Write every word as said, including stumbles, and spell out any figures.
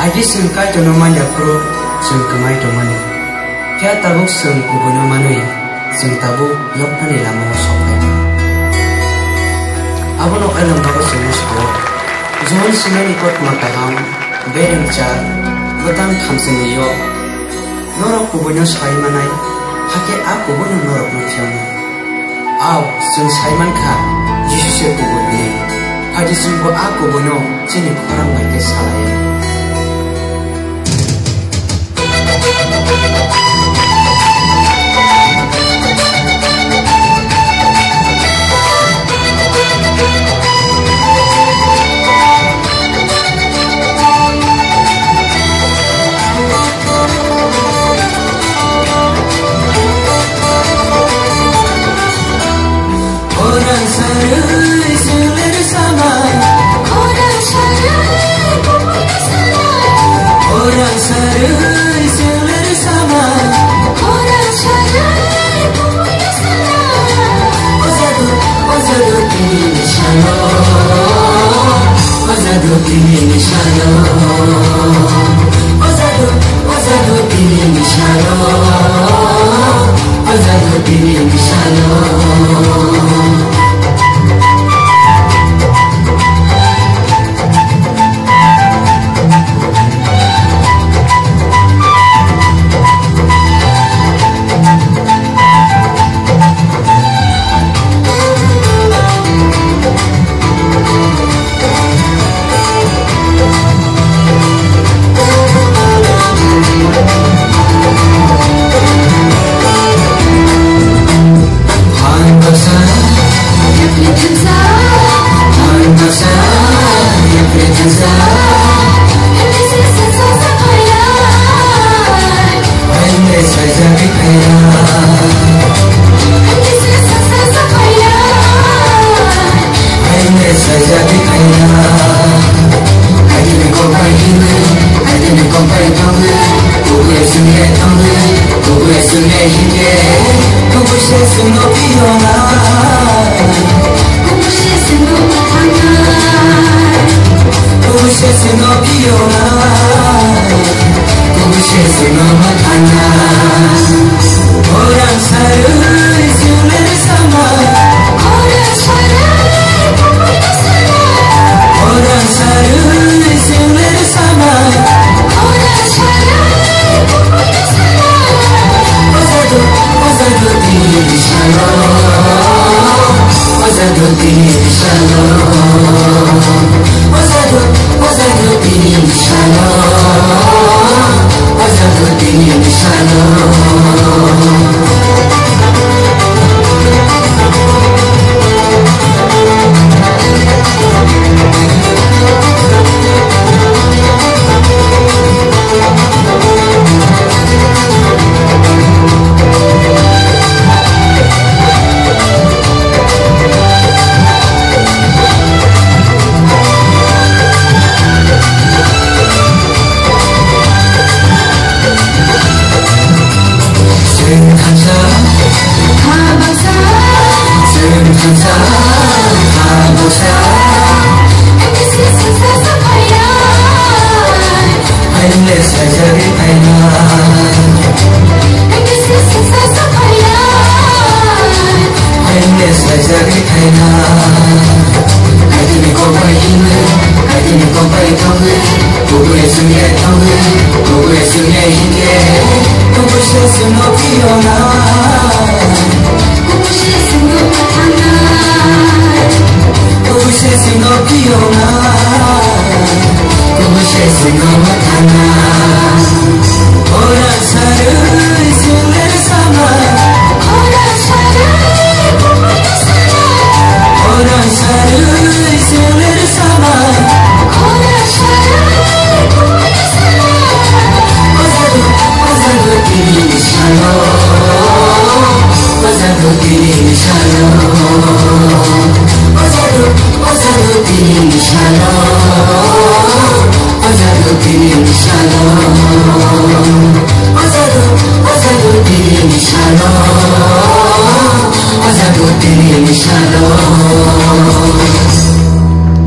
Agi chwng Kaitorno manya phuru chwng kwmai tongmani. Phiya tabuk chwng kubuino manwi chwng tabuk yoknani lamao sokphaikha. Abono Elombago chwngno sao, Johon sinani kothoma kaham, bereng char, bwtang thamsini yok. Norok kubuino sai manai, hakhe a kubuino norokno phiyoknai. Ao, chwng sai mankha, Jisu se kubui hwnwi. Phaidi chwngbo a kubuino chini khorang bai khe salai.